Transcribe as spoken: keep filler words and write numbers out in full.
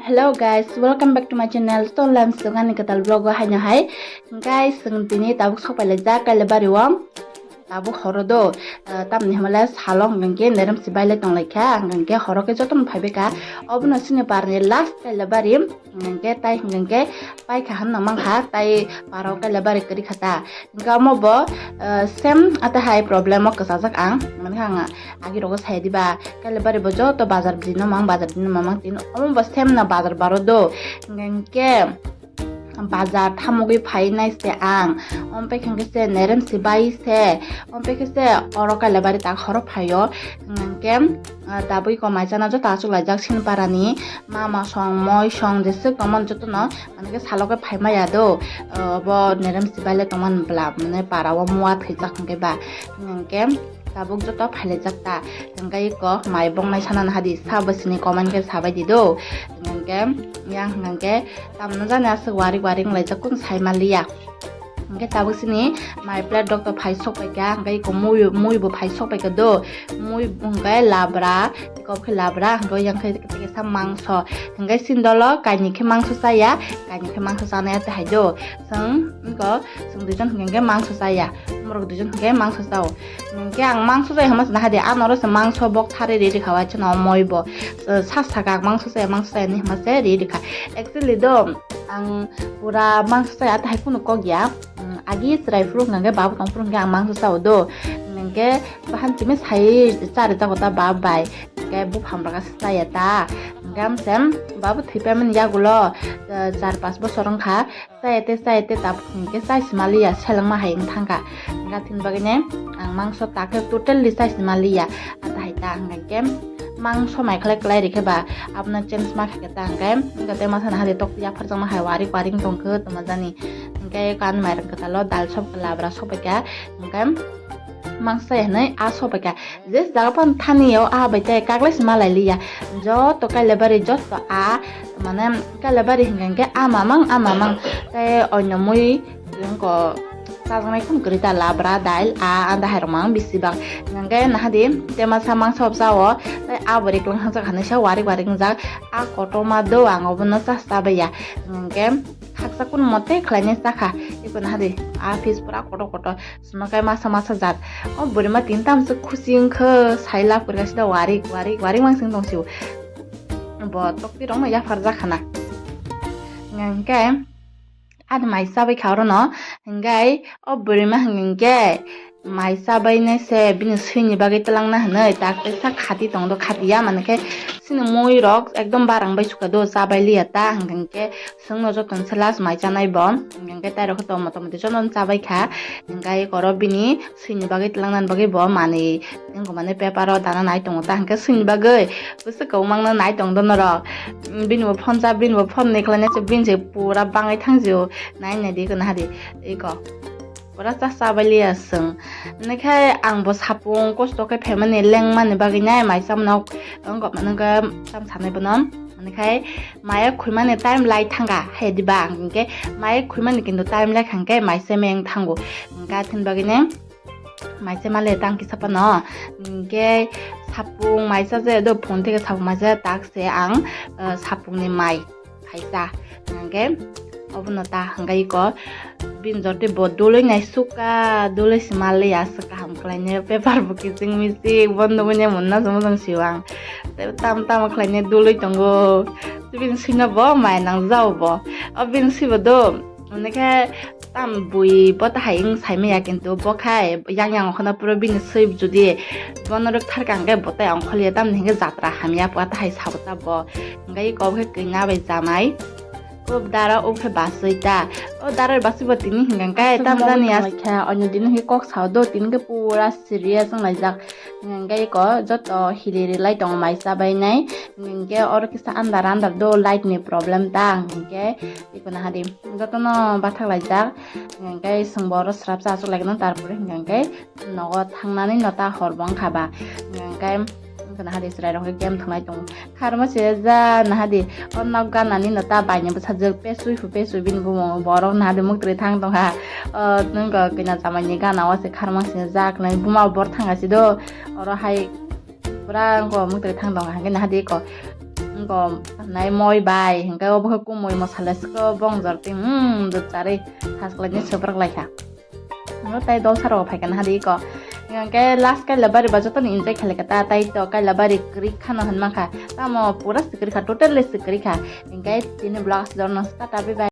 Hello guys, welcome back to my channel. To lam sugani katal vlog o haino hai. Guys, chwng tini tabuk sok pailai jak Kailabari o. Tabuk horo do, ah, tamni hwnle salo hwnkhe nerem si baile tonglaikha, hwnkhe horo khe jotono phaibaikha. Obono chini parni last Kailabari, hwnkhe tai hwnkhe paikha hwnna mankha, tai paro Kailabari kwrwi kha ta. Hwnkhe omo bo, ah, same ata hai problem o kwchajak ang, mankha ang agi rogo sai diba, Kailabari bo joto bazar bini no mang, bazar bini no mang, tini omo bo same no bazar baro do, hwnkhe bazar thamogwi phainai se ang. Omo pai khe se nerem si bai se. Omo pai khe se oro Kailabari tak horo phaio. Hwnkhe, ah, tabuk ko mai chana joto achuk laijak Sinparani. Mama song, moi song, jeswk tongmani jotono, manke salo khe phai maya do. Ah, obo nerem si baile tongmani bwla, mane para o mua thwijak hwnkhe ba. Hwnkhe tabuk joto phailaijak ta. Hwnkhe iko mai bongnai sana nahadi, sa bwswini comment khe sabai di do. Hwnkhe yang hwnkhe tamno jani aswk warik warik wnglaijak, kunu sai manliya. Hwnkhe tabuk sini mai plate rok to phai sok paikha, hwnkhe iko mui, mui bo phai sok paikha do. Mui hwnkhe labra, iko khe labra, hwnkhe yang khe tei kisa mangso. Hwnkhe sini dolo kainwi khe mangso chaya, kainwi khe mangso chanai ate hai do. Chwng iko chwng duijon hwnkhe mangso chaya, borok duijon hwnkhe mangso chao. Hwnkhe ang mangso chai hwnma se nahadi, ano oro se mangso bok thari ri rikha, waisa no moi bo, eh, sa saka ang mangso chai, mangso chai hinwi hwnma se ri rikha. Actually do, ang pura mangso chai ata hai kunu kok ya. Mm, agi chwrai phuru hwnkhe babu tong phuru hwnkhe ang mangso chao do. Hwnkhe bahan chimi sai chari jago ta bab bai. Hwnkhe buphang rok asa chaya ta. Hwnkhe amsem babu thwi paimani yagulo, eh, char pas bosor wngkha. Chaya te, chaya te, tabuk hwnkhe chai sima liya, selengma hai wng thangkha. Hwnkhe aboni bagwino ang mangso ta khe totally chai sima liya. Ata hai ta hwnkhe mangso mai khlai kwlai rikhe ba abono change ma khaikhe ta hwnkhe, hwnkhe tei masa nahadi tok yapharjakma hai warik warik tongkhe tongma jani. Hwnkhe kan mairang kwtalo dal sop khe labra sop khe hwnkhe mangso chai hinwi a sop khe. Je jaga phano thani o, a bai tei kaglai se malai liya. Joto Kailabari, joto a, mane Kailabari hingka hingke a mamang, a mamang. Tei oino mui wngko chajaknai khum kwrwi ta, labra, dail, a, anda hai rok mang bisi bang. Hingke nahadi tema sa mangsa hopsa o, tei a bo rik lang hajak hanai sa warik warik wngjak. A kotorma do ang obono cha, cha baiya. Hingke khaksa kun mote khlainai chakha. Iko nahadi a piece pura kotor kotor. Sima kai masa masa jat. O burima tin tam se khusi wngkhe, sai lab kwrwi sida warik, warik, warik mang sing tong sio. Bo tokti rok no yaphar jakhana. Hingke ani mai chabai kha oro no. Hingke o burima hingke mai chabai nai se bini swini bagwi twlang na hinwi tak tei sak khati tong do, khati ya mani khe sini mui rok ekdom barang bai sukha do, chabai liya ta hingke. Chwngno jotono se last mai chanai bo, hwnkhe tai rok khe tongmo tongmo tei jotono chabai kha, hwnkhe oro bini swini bagwi twlangnani bagwi bo manwi wngkha, mane paper o dana nai tongo ta hwnkhe swini bagwi bwswk kwbangma nai tong do norok, bini bo phone cha, bini bo phone ni khlainai se bini se pura bangwi thang jio, nai nai di eko nahadi eko. Pura cha chabai liya chwng. Hwnwi khe ang bo sapung kosto khe phaimani lengmani bagwi nai mai chamano wngkha, mane wngkha tam sanai bono. Hwnwi khai maya khwimani time lai thangkha hai diba, ang hinkhe maya khwimani kintu time lai khangkhe mai chemeng thango. Hwnkhe athini bagwino mai chema le tang kisa phano. Hwnkhe sapung mai chaje do, phone theke sapung mai chaje tak se ang, eh, sapungni mai. Khaisa hwnkhe obono ta hwnkhe iko bini jotoi bo dului nai suka, dului se mali aswk kaham khlainai, paper bo kiching miching bo nugui nai monna se mojang sio ang. Tei tamo tamo khlainai dului tongo, bini swino bo mai nang jao bo, o bini swibo do. Hwnwi khe tam bui bo ta hai wng sai maya, kintu bo khai yang yang okhona puro bini swi jodi bono rwk thar kha hwnkhe bo tai ongkhorliya, tamni hinkhe jatra hamya pha ta hai sabo ta bo. Hingke iko khe kina bai jamai. O dara o khe basui ta. O dara basui bo tini hingka khe tam jani as. Kha onyo dino khe kok sao do, tini khe pura serious wng laijak. Hingke iko joto hili ri lai tongo mai cha bai nai. Hingke oro kisa andar andar do, light ni problem ta. Hingke iko nahadi jotono bathak laijak. Hingke songbo oro srapsa aswk lai gana, tarpore hingke nogo thangnani no ta hor bo wngkha ba. Hingke wngkha nahadi chwrai rok khe game thwnglai tongo. Kharma se ja nahadi o nok ganani no ta bai ni bwsajwk pesui hu pesui bini bumung borok nahadi muktwi thang tongkha. O nwng kina chamai ni gana o se kharma se jak nai buma bor thang asi do. Oro hai pura wngkha muktwi thang tongkha, hingke nahadi ko Ko nai moi bai, hingke obo khe kumui mosale siko bong jor ting, hmm, jot charwi, has kwlai ni sobrak lai kha. Ano tai dol saro phai kana hadi ko. Hingke last kaila bari ba joto ni enjoy khlai kha ta, tai to kaila bari kwrwi khano hinma kha. Tamo pura sikri kha, totally sikri kha. Hingke tini vlog jorno start abi bai.